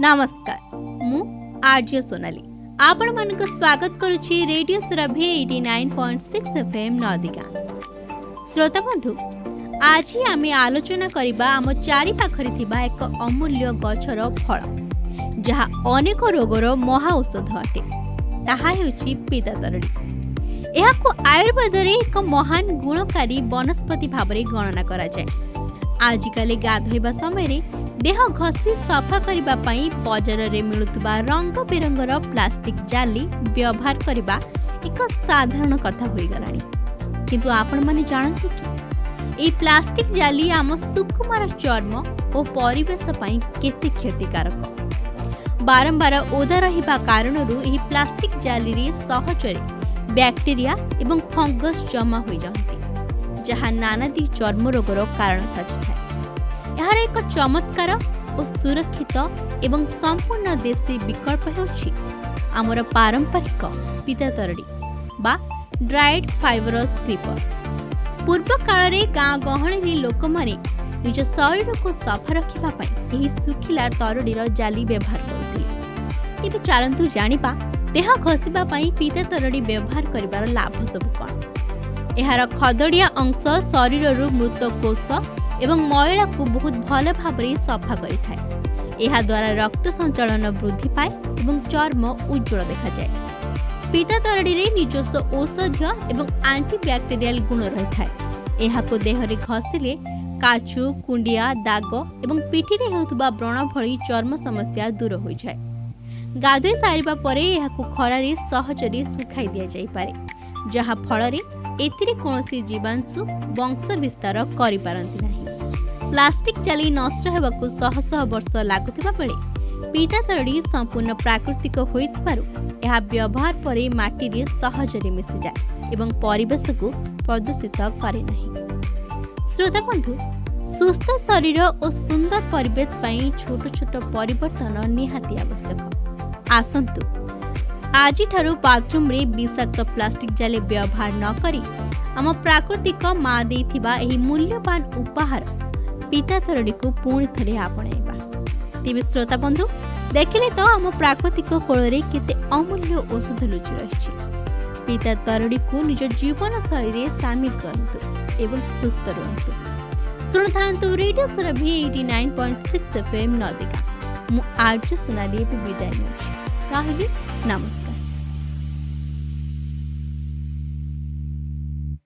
ନମସ୍କାର, ମୁଁ ଆର୍ଯ୍ୟ ସୋନାଲି ଆପଣମାନଙ୍କୁ ସ୍ୱାଗତ କରୁଛି radio Surabhi 89.6 F M, Nadigaon. ଶ୍ରୋତା ବନ୍ଧୁ, ଆଜି ଆମେ ଆଲୋଚନା କରିବା ଆମ ଚାରିପାଖରେ ଥିବା ଏକ ଅମୂଲ୍ୟ ଗଛର ଫଳ, ଯାହା ଅନେକ ରୋଗର ମହା ଔଷଧ ଅଟେ। ତାହା ହେଉଛି ପିତା ତରଡ଼ି। ଏହାକୁ ଆୟୁର୍ବେଦରେ ଏକ ମହାନ ଗୁଣକାରୀ ବନସ୍ପତି ଭାବରେ ଗଣନା କରାଯାଏ। ଆଜିକାଲି ଗାଧୋଇବା ସମୟରେ ଦେହ ଘଷି ସଫା କରିବା ପାଇଁ ବଜାରରେ ମିଳୁଥିବା ରଙ୍ଗ ବେରଙ୍ଗର ପ୍ଲାଷ୍ଟିକ ଜାଲି ବ୍ୟବହାର କରିବା ଏକ ସାଧାରଣ କଥା ହୋଇଗଲାଣି। କିନ୍ତୁ ଆପଣମାନେ ଜାଣନ୍ତି କି, ଏହି ପ୍ଲାଷ୍ଟିକ ଜାଲି ଆମ ସୁକୁମାର ଚର୍ମ ଓ ପରିବେଶ ପାଇଁ କେତେ କ୍ଷତିକାରକ? ବାରମ୍ବାର ଓଦା ରହିବା କାରଣରୁ ଏହି ପ୍ଲାଷ୍ଟିକ ଜାଲିରେ ସହଜରେ ବ୍ୟାକ୍ଟେରିଆ ଏବଂ ଫଙ୍ଗସ୍ ଜମା ହୋଇଯାଆନ୍ତି, ଯାହା ନାନାଦି ଚର୍ମ ରୋଗର କାରଣ ସାଜିଥାଏ। ଏହାର ଏକ ଚମତ୍କାର ଓ ସୁରକ୍ଷିତ ଏବଂ ସମ୍ପୂର୍ଣ୍ଣ ଦେଶୀ ବିକଳ୍ପ ହେଉଛି ଆମର ପାରମ୍ପରିକ ପିତା ତରଡ଼ି ବା ଡ୍ରାଏଡ୍ ଫାଇବରସ୍ କ୍ରିପର। ପୂର୍ବ କାଳରେ ଗାଁ ଗହଳିରେ ଲୋକମାନେ ନିଜ ଶରୀରକୁ ସଫା ରଖିବା ପାଇଁ ଏହି ଶୁଖିଲା ତରଡ଼ିର ଜାଲି ବ୍ୟବହାର କରୁଥିଲେ। ତେବେ ଚାଲନ୍ତୁ ଜାଣିବା, ଦେହ ଘଷିବା ପାଇଁ ପିତା ତରଡ଼ି ବ୍ୟବହାର କରିବାର ଲାଭ ସବୁ କ'ଣ। ଏହାର ଖଦଡ଼ିଆ ଅଂଶ ଶରୀରରୁ ମୃତ କୋଷ ଏବଂ ମଇଳାକୁ ବହୁତ ଭଲ ଭାବରେ ସଫା କରିଥାଏ। ଏହାଦ୍ୱାରା ରକ୍ତ ସଞ୍ଚାଳନ ବୃଦ୍ଧି ପାଏ ଏବଂ ଚର୍ମ ଉଜ୍ଜଳ ଦେଖାଯାଏ। ପିତା ତରଡ଼ିରେ ନିଜସ୍ୱ ଔଷଧୀୟ ଏବଂ ଆଣ୍ଟିବ୍ୟାକ୍ଟେରିଆଲ ଗୁଣ ରହିଥାଏ। ଏହାକୁ ଦେହରେ ଘଷିଲେ କାଛୁ, କୁଣ୍ଡିଆ, ଦାଗ ଏବଂ ପିଠିରେ ହେଉଥିବା ବ୍ରଣ ଭଳି ଚର୍ମ ସମସ୍ୟା ଦୂର ହୋଇଯାଏ। ଗାଧୋଇ ସାରିବା ପରେ ଏହାକୁ ଖରାରେ ସହଜରେ ଶୁଖାଇ ଦିଆଯାଇପାରେ, ଯାହା ଫଳରେ ଏଥିରେ କୌଣସି ଜୀବାଣୁ ବଂଶ ବିସ୍ତାର କରିପାରନ୍ତି ନାହିଁ। ପ୍ଲାଷ୍ଟିକ ଜାଲି ନଷ୍ଟ ହେବାକୁ ଶହ ଶହ ବର୍ଷ ଲାଗୁଥିବା ବେଳେ ପିତା ତରଡ଼ି ସମ୍ପୂର୍ଣ୍ଣ ପ୍ରାକୃତିକ ହୋଇଥିବାରୁ ଏହା ବ୍ୟବହାର ପରେ ମାଟିରେ ସହଜରେ ମିଶିଯାଏ ଏବଂ ପରିବେଶକୁ ପ୍ରଦୂଷିତ କରେ ନାହିଁ। ଶ୍ରୋତା ବନ୍ଧୁ, ସୁସ୍ଥ ଶରୀର ଓ ସୁନ୍ଦର ପରିବେଶ ପାଇଁ ଛୋଟ ଛୋଟ ପରିବର୍ତ୍ତନ ନିହାତି ଆବଶ୍ୟକ। ଆସନ୍ତୁ, ଆଜିଠାରୁ ବାଥରୁମ୍ରେ ବିଷାକ୍ତ ପ୍ଲାଷ୍ଟିକ ଜାଲି ବ୍ୟବହାର ନ କରି ଆମ ପ୍ରାକୃତିକ ମା ଦେଇଥିବା ଏହି ମୂଲ୍ୟବାନ ଉପହାର ପିତା ତରଡ଼ିକୁ ପୁଣି ଥରେ ଆପଣେଇବା। ତେବେ ଶ୍ରୋତା ବନ୍ଧୁ, ଦେଖିଲେ ତ ଆମ ପ୍ରାକୃତିକ କୋଳରେ କେତେ ଅମୂଲ୍ୟ ଔଷଧ ଲୁଚି ରହିଛି। ପିତା ତରଡ଼ିକୁ ନିଜ ଜୀବନଶୈଳୀରେ ସାମିଲ କରନ୍ତୁ ଏବଂ ସୁସ୍ଥ ରୁହନ୍ତୁ। ଶୁଣୁଥାନ୍ତୁ radio Surabhi 89.6 F M, Nadigaon. ମୁଁ ଆର୍ଯ୍ୟ ସୋନାଲି ଏବେ ବିଦାୟ ନେଉଛି। ରହିଲି, ନମସ୍କାର।